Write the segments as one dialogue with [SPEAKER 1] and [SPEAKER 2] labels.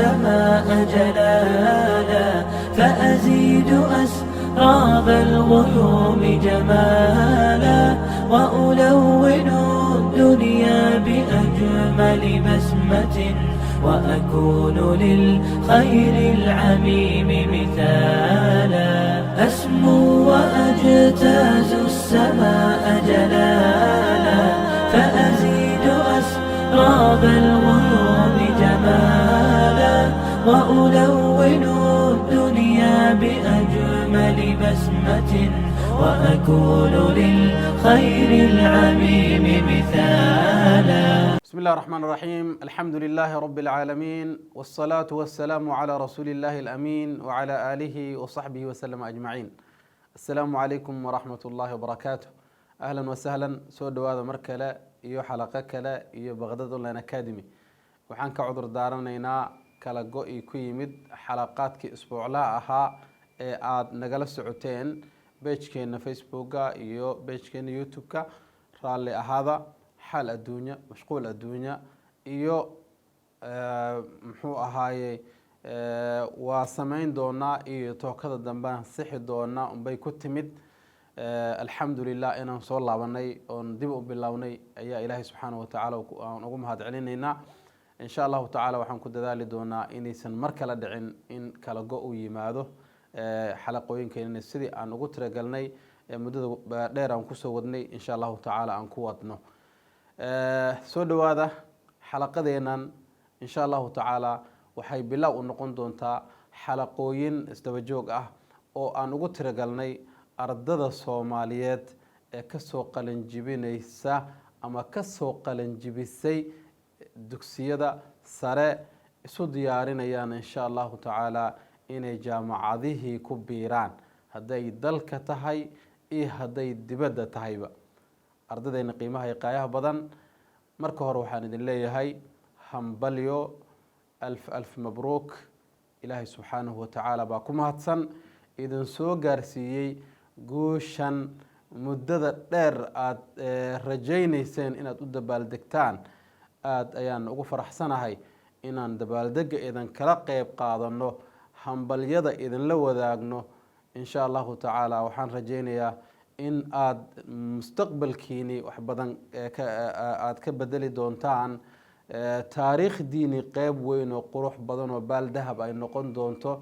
[SPEAKER 1] السماء جلالا، فأزيد أسراب الغيوم جمالا، وألون الدنيا بأجمل بسمة، وأكون للخير العميم مثالا. أسمو وأجتاز السماء جلالا، فأزيد أسراب الغيوم جمالا، وألون الدنيا بأجمل بسمة، وأكون للخير العميم مثالا.
[SPEAKER 2] بسم الله الرحمن الرحيم، الحمد لله رب العالمين، والصلاة والسلام على رسول الله الأمين وعلى آله وصحبه وسلم أجمعين. السلام عليكم ورحمة الله وبركاته. أهلا وسهلا، soo dhawaada mar kale iyo xalaqo kale iyo Baghdad Online Academy. Waxaan ka cudur daaranaynaa kala go-i ku yimid xalaqaadkii isbuuclaha ahaa ee aada nagala socoteen page-keena Facebooka iyo page-keena YouTube-ka. Raalli ahaada, xaal adduunya, mashquul adduunya iyo muxuu ahaaye, waa samayn doonaa iyo tookada dambean sixi doonaa unbay ku timid. Alxamdu lilah, inaan soo laabanay oon dib u bilownay ayaa Ilaahay subxaana watacaala aan ugu mahad celinaynaa. Insha Allahu tacala waxaan ku dadaali doonaa inaysan mar kale dhicin in kala go u yimaado xalaqooyinkeenina, sidii aan ugu tiragalnay muddada dheer aan kusoo wadnay, insha Allahu tacaala aan ku wadno. Soo dhawaada. Xalaqadeennan insha Allahu tacaala waxay bilow u noqon doontaa xalaqooyin isdaba joog ah oo aan ugu tiragalnay ardada Soomaaliyeed ee kasoo qalinjibinaysa ama kasoo qalinjibisay dugsiyada sare, isu diyaarinayaan insha Allahu tacaala inay jaamacadihii ku biiraan, hadday dalka tahay iyo hadday dibadda tahayba. Ardadayna qiimaha iyo qaayaha badan, marka hore waxaan idin leeyahay hambalyo, alf alf mabruuk. Ilaahay subxaanahu watacaala baa ku mahadsan idin soo gaarsiiyey guushan muddada dheer aada rajaynayseen inaad u dabaaldegtaan. Aada ayaan ugu faraxsanahay inaan dabaaldega idin kala qeyb qaadano, hambalyada idinla wadaagno. Insha Allahu tacaala waxaan rajaynayaa in aada mustaqbalkiini wax badan aada ka bedeli doontaan, taariikhdiini qeyb weyn oo qurux badan oo baal dahab ay noqon doonto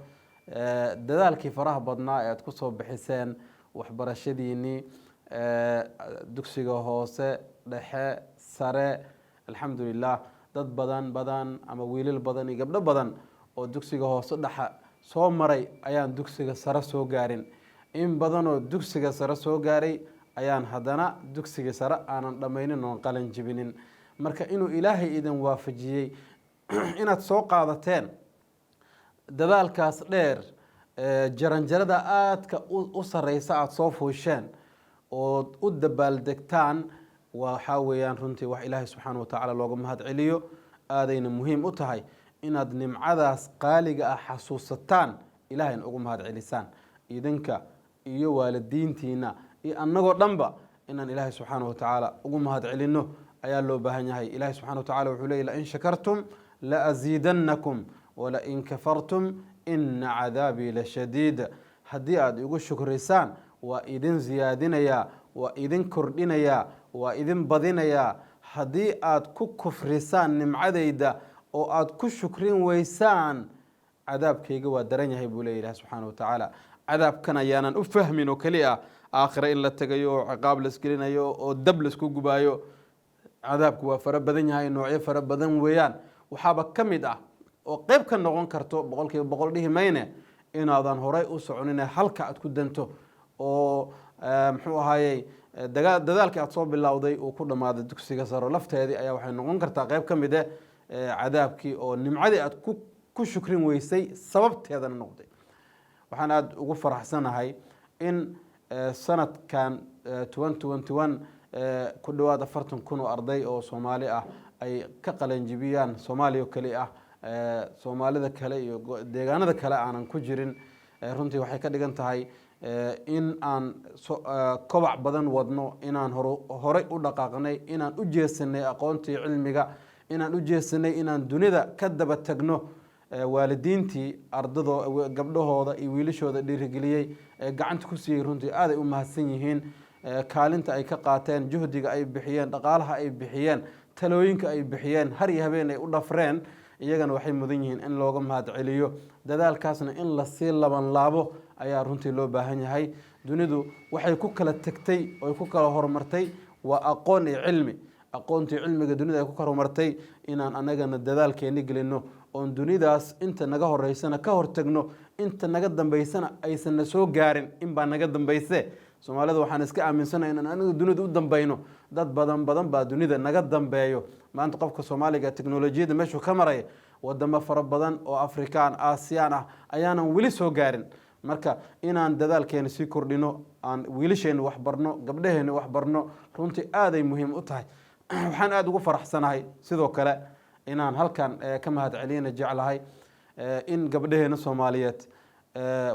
[SPEAKER 2] dadaalkii faraha badnaa ee aada kusoo bixiseen waxbarashadiinii dugsiga hoose, dhexe, sare. Alxamdulilah, dad badan badan ama wiilal badan iyo gabdho badan oo dugsiga hoose dhexa soo maray ayaan dugsiga sare soo gaarin. In badanoo dugsiga sare soo gaaray ayaan haddana dugsiga sare aanan dhammaynin oon qalin jibinin. Marka inuu Ilaahay idin waafajiyey inaad soo qaadateen dadaalkaas dheer, jaranjarada aadka u sareysa aada soo fuusheen ood u dabaaldegtaan, waxaa weeyaan runtii wax Ilaahay subxaana watacaala looga mahad celiyo. Aadayna muhiim u tahay inaad nimcadaas qaaliga ah xasuusataan, Ilahayna ugu mahad celisaan, idinka iyo waalidiintiina iyo annagoo dhanba inaan Ilaahay subxaana watacaala ugu mahad celino ayaa loo baahan yahay. Ilahay subxana watacala wuxuu leeyay: "لئن شكرتم لأزيدنكم ولئن كفرتم إن عذابي لشديد." Haddii aada igu shukrisaan, waa idin siyaadinayaa, waa idin kordhinayaa, waa idin badinayaa. Haddii aada ku kufrisaan nimcadayda oo aada ku shukrin weysaan, cadaabkayga waa daran yahay, buu leeya Ilahi subxaana wa tacaala. Cadaabkan ayaanan u fahmin oo keli ah aakhire in la tegayo oo ciqaab laisgelinayo oo dab laisku gubaayo. Cadaabku waa fara badan yahay, noocyo fara badan weeyaan. Waxaaba ka mid ah oo qeyb ka noqon karto, 100% dhihi mayne, inaadan horay u soconine halka aad ku danto oo muxuu ahaayey dadaalkii aad soo bilowday uu ku dhammaaday dugsiga saro lafteedii ayaa waxay noqon kartaa qeyb ka mid eh cadaabkii oo nimcadii aad ku shukrin weysay sababteedana noqday. Waxaan aada ugu faraxsanahay in sanadkan 2021 ku dhowaad 40,000 oo arday oo Soomaali ah ay ka qalanjibiyaan Soomaaliya oo keli ah, Soomaalida kale iyo deegaanada kale aanan ku jirin. Runtii waxay ka dhigan tahay in aan kobac badan wadno, inaan horay u dhaqaaqnay, inaan u jeesanay aqoontii cilmiga, inaan u jeesanay inaan dunida ka daba tagno. Waalidiintii ardado gabdhahooda iyo wiilashooda dhiirigeliyey ee gacanta ku siiyey, runtii aaday u mahadsan yihiin. Kaalinta ay ka qaateen, juhdiga ay bixiyeen, dhaqaalaha ay bixiyeen, talooyinka ay bixiyeen, har iyo habeen ay u dhafreen, iyagana waxay mudan yihiin in looga mahad celiyo. Dadaalkaasna in lasii laban laabo ayaa runtii loo baahan yahay. Dunidu waxay ku kala tegtay oy ku kala horumartay waa aqoon iyo cilmi. Aqoontii cilmiga dunida ay ku horumartay, inaan anagana dadaalkeeni gelino oon dunidaas inta naga horeysana ka hortagno, inta naga dambeysana aysan na soo gaarin. Inbaa naga dambayse, Soomaalida waxaan iska aaminsanahay inaan aniga dunida u dambayno. Dad badan badan baa dunida naga dambeeyo. Maanta qofka Soomaaliga teknolojiyadda meeshuu ka maraya, wadamo fara badan oo Afrikaan, Aasiyaan ah ayaanan weli soo gaarin. Marka inaan dadaalkeena sii kordhino, aan wiilasheena wax barno, gabdhaheena wax barno, runtii aaday muhiim u tahay. Waxaan aada ugu faraxsanahay sidoo kale inaan halkan ka mahad celiyana jeclahay in gabdhaheena Soomaaliyeed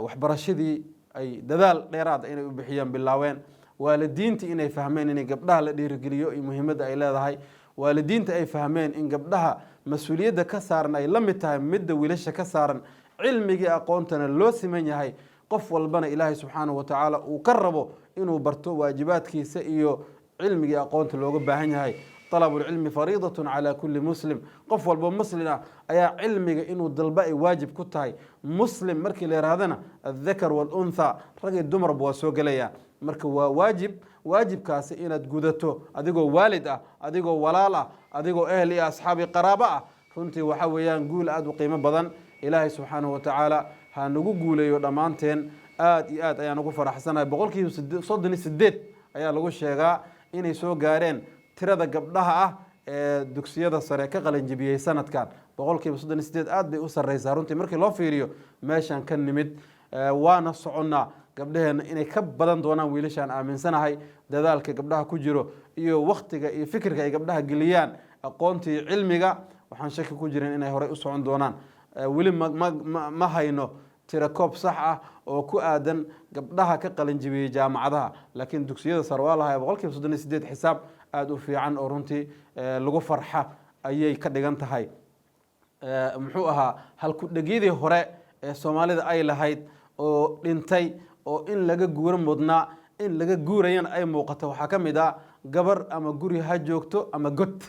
[SPEAKER 2] waxbarashadii ay dadaal dheeraad inay u bixiyaan bilaaween. Waalidiinta inay fahmeen inay gabdhaha la dhiirigeliyo iyo muhiimadda ay leedahay. Waalidiinta ay fahmeen in gabdhaha mas-uuliyadda ka saaran ay la mid tahay midda wiilasha ka saaran, cilmigii aqoontana loo siman yahay, qof walbana Ilaahay subxaanahu watacaala uu ka rabo inuu barto waajibaadkiisa iyo cilmigii aqoonta looga baahan yahay. طلب العلم فريضة على كل مسلم. Qof walbo muslim ah ayaa cilmiga inuu dalba ay waajib ku tahay. Muslim markii la yirahdana, الذكر والأنثى, rag iyo dumarba waa soo gelaya. Marka waa waajib, waajibkaasi inaad gudato adigoo waalid ah, adigoo walaal ah, adigoo ehel iyo asxaabi qaraabo ah, runtii waxa weeyaan guul aada u qiimo badan. Ilaahay subxaanahu watacaala ha nagu guuleeyo dhammaanteen. Aada iyo aad ayaan ugu faraxsanahay. 38% ayaa lagu sheegaa inay soo gaareen tirada gabdhaha ah ee dugsiyada sare ka qalinjibiyey sanadkan. 38% aad bay u sareysaa runtii markii loo fiiriyo meeshaan ka nimid. Waana soconnaa. Gabdhaheena inay ka badan doonaan wiilashaan aaminsanahay. Dadaalka gabdhaha ku jiro iyo waktiga iyo fikirka ay gabdhaha geliyaan aqoontii cilmiga, waxaan shaki ku jirin inay horey u socon doonaan. Weli ma hayno tirakoob sax ah oo ku aadan gabdhaha ka qalinjibiyey jaamacadaha, laakiin dugsiyada sare waa lahaya 38%. Xisaab aada u fiican oo runtii lagu farxa ayay ka dhigan tahay. Muxuu ahaa halku-dhegyadii hore ee Soomaalida ay lahayd oo dhintay oo in laga guuro mudnaa, in laga guurayana ay muuqato? Waxaa ka mid ah "Gabar ama guri ha joogto ama god".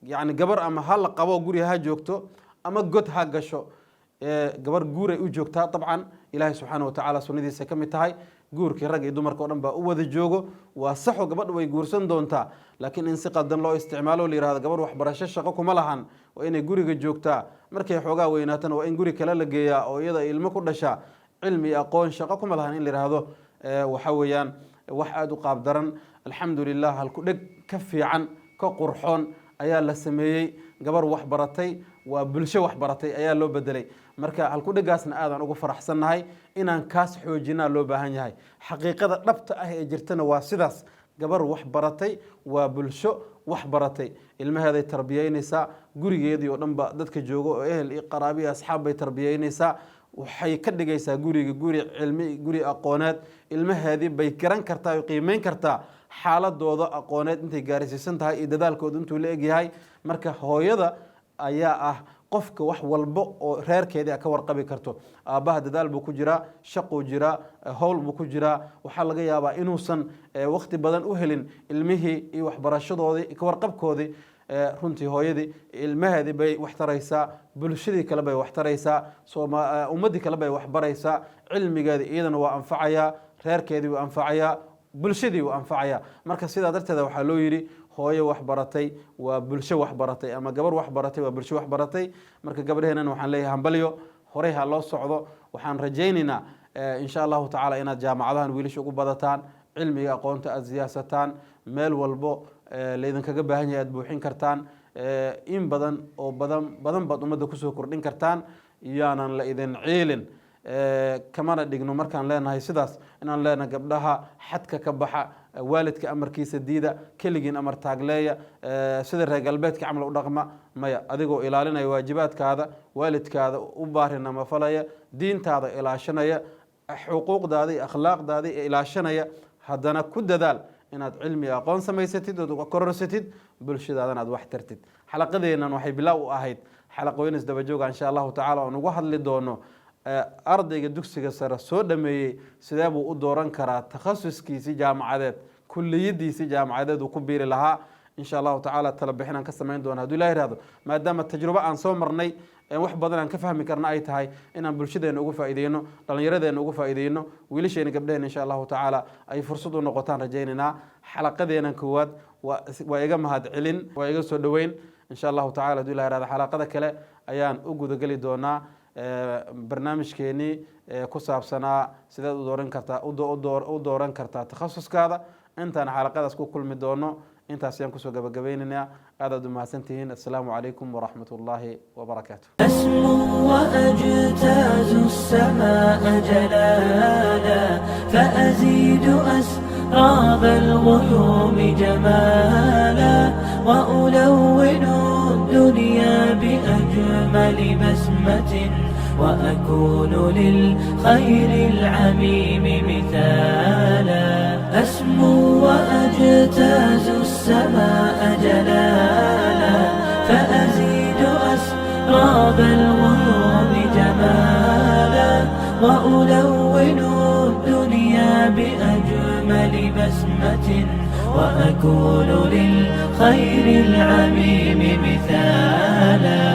[SPEAKER 2] Yacni gabar ama ha la qabo, guri ha joogto, ama god ha gasho. Gabar guuray u joogtaa. Dabcan Ilaahay subxaana watacaala sunnadiisa ka mid tahay guurkii rag iyo dumarka o dhan baa u wada joogo. Waa saxo, gabadha way guursan doontaa, laakiin in si qaldan loo isticmaalo, la yihahdo gabar waxbarasho shaqo kuma lahan, waa inay guriga joogtaa, markay xoogaa weynaatana waa in guri kale la geeyaa oo iyada ilmo ku dhashaa, cilmi iyo aqoon shaqo kuma lahan in la yihahdo, waxa weeyaan wax aada u qaab daran. Alxamdu lilah, halku dheg ka fiican, ka qurxoon ayaa la sameeyey. "Gabar wax baratay waa bulsho wax baratay" ayaa loo bedelay. Marka halkudhegaasna aadaan ugu faraxsannahay. Inaan kaas xoojinaa loo baahan yahay. Xaqiiqada dhabta ah ee jirtana waa sidaas: gabar wax baratay waa bulsho wax baratay. Ilmaheeday tarbiyeynaysaa, gurigeedii oo dhan ba dadka joogo oo ehel iyo qaraabi iyo asxaab bay tarbiyeynaysaa. Waxay ka dhigaysaa guriga guri cilmi, guri aqooneed. Ilmaheedii bay garan kartaa oo qiimeyn kartaa xaaladooda aqooneed intay gaarsiisan tahay iyo dadaalkooda intuu la egyahay. Marka hooyada ayaa ah qofka wax walba oo reerkeedii ka warqabi karto. Aabbaha dadaal buu ku jiraa, shaquu jiraa, howl buu ku jiraa. Waxaa laga yaabaa inuusan waqti badan u helin ilmihii iyo waxbarashadoodii, ka warqabkoodii. Runtii hooyadii ilmaheedii bay wax taraysaa, bulshadii kale bay wax taraysaa, ummaddii kale bay wax baraysaa. Cilmigeedi iyadana waa anfacayaa, reerkeedii wuu anfacayaa, bulshadii wuu anfacayaa. Marka sidaa darteeda waxaa loo yidhi "Hooyo wax baratay waa bulsho wax baratay" ama "Gabar wax baratay waa bulsho wax baratay". Marka gabdhaheenana waxaan leeyahay hambalyo, horey ha loo socdo. Waxaan rajaynaynaa insha Allahu tacaala inaad jaamacadahan wiilasha ugu badataan, cilmiga aqoonta aada siyaasataan, meel walbo laydinkaga baahan yahay aad buuxin kartaan. In badan oo badan badan baad ummadda kusoo kordhin kartaan. Yaanan la idin ciilin. Kamana dhigno markaan leenahay sidaas inaan leenahay gabdhaha xadka ka baxa, waalidka amarkiisa diida, keligiin amar taagleeya, sida reer galbeedka camal u dhaqma. Maya, adigoo ilaalinaya waajibaadkaada, waalidkaada u baarinama falaya, diintaada ilaashanaya, xuquuqdaada iyo akhlaaqdaada ilaashanaya, haddana ku dadaal inaad cilmi aqoon samaysatid ood kororsatid, bulshadaadana aad wax tartid. Xalaqadeennan waxay bilaaw u ahayd Xalaqooyin isdaba jooga, insha Allahu tacala, oon ugu hadli doono ardayga dugsiga sare soo dhameeyey sidee buu u dooran karaa takhasuskiisii jaamacadeed, kuliyadiisii jaamacadeed uu ku biiri lahaa. Insha Allahu tacaala, tala bixin aan ka samayn doono hadduu Ilah yihahdo, maadaama tajrubo aan soo marnay, wax badan aan ka fahmi karna ay tahay inaan bulshadeena uga faa'iideyno, dhallinyaradeena uga faa'iideyno, wiilasheena, gabdheheena, insha Allahu tacaala ay fursad u noqotaan rajaynaynaa. Xalaqadeena koowaad waa iga mahad celin, waa iga soo dhoweyn. Insha Allahu tacala, haduu Ilah yihahdo, xalaqada kale ayaan u gudageli doonaa barnaamijkeenii ku saabsanaa sideed u dooran kartaa, u dooran kartaa takhasuskaada. Intaan xalaqadaas ku kulmi doono, intaas ayaan kusoo gabagabaynaynaa. Aad aad u mahadsantihiin. Assalaamu calaykum waraxmat ullaahi wabarakaatu.
[SPEAKER 1] أسمو وأجتاز السماء جلالا، فأزيد أسراب الغيوم جمالا، وألون الدنيا بأجمل بسمة، وأكون للخير العميم مثالا. أسمو وأجتاز السماء جلالا، فأزيد أسراب الغيوم جمالا، وألون الدنيا بأجمل بسمة، وأكون للخير العميم مثالا.